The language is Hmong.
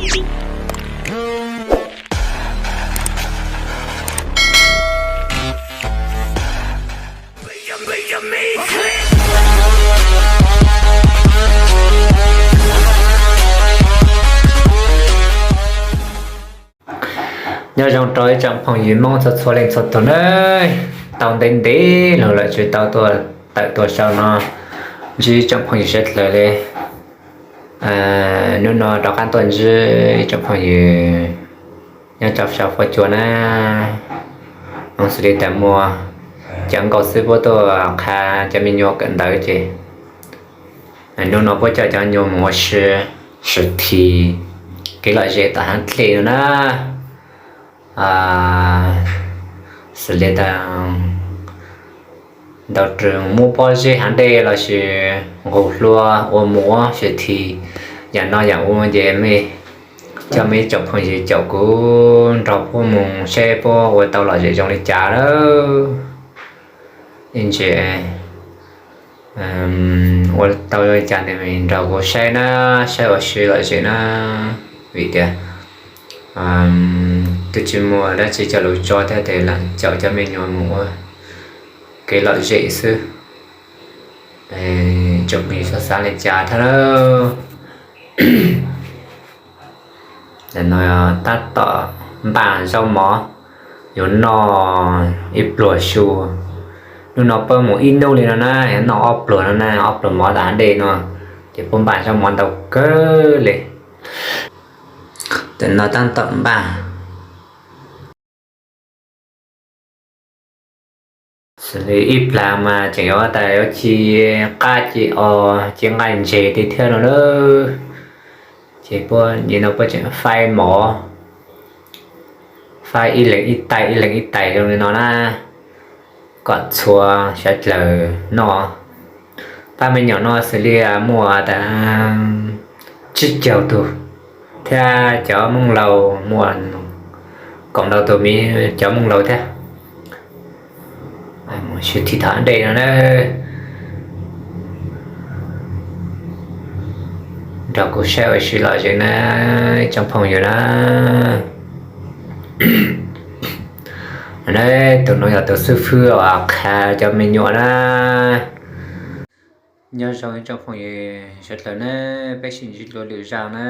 Nyob zoo rau ib tsoom phooj ywg Hmoob txhua txhua leej txhua tus na. Tau ntev ntev los lawm tsis tau tuaj tawm tuaj sau no ntsib tsoom phooj ywg sawv dlawg li. Hnub no rov qab tuaj ntsib ib tsoom phooj ywg nyob rau sab Huab Cua na. Xws li tas muaj cov nkauj xwb puab tuaj qha cov me nyuam kawm ntawv ces hnub no puab coj cov nyuam mus ua si, si thi kev lom zem tom haav dlej no na. Xws li tas ntau rwg muab pob zeb haav dlej lossis nqus hlua ua mus ua si thi yam no yam ua ces mej coj mej ib tsoom phooj ywg caum kuv nrog puab mus saib puab ua tau lom zem zoo li cas lawm. Ib ntsis ua tau li cas nrog kuv saib na, saib ua si lom zem na, vim tias twb tsis muaj dab tsi coj lug tso thiab tes lam caum cov me nyuam mus ua kev lom zem xwb. Tsoom phooj ywg xav li cas thiab lawm. Nim no tab tom npaj zaub mov yuav noj ib pluag su. Hnub no puab mus ib hnub li no na, yuav noj ob pluag no na, ob pluag mov tom haav dlej no, ces puab npaj zaub mov ntau kawg li. Tam no tab tom npaj. Xws li ib plag mas tseem yuav tas yuav ci qab ci os, ci nqaij ntseg tiag thiab no na. Ces puab nim no puab tseem faib mov, faib ib leeg ib tais ib leeg ib tais zoo li no na, kom txhua sawv dlawg noj. Pab me nyuam no xws li muaj tas tsib caug tug, thiab cov Moob Laus muaj kaum ntau tug, cov Moob Laus thiab. Mus si thi tom dej no na. Nrog kuv saib ua si lom zem na, ib tsoom phooj ywg na. Tus no yog tus xib fwb uas qha cov me nyuam na. Nyob zoo ib tsoom phooj ywg sawv dlawg na, peb sib ntsib dua lwm zaus na.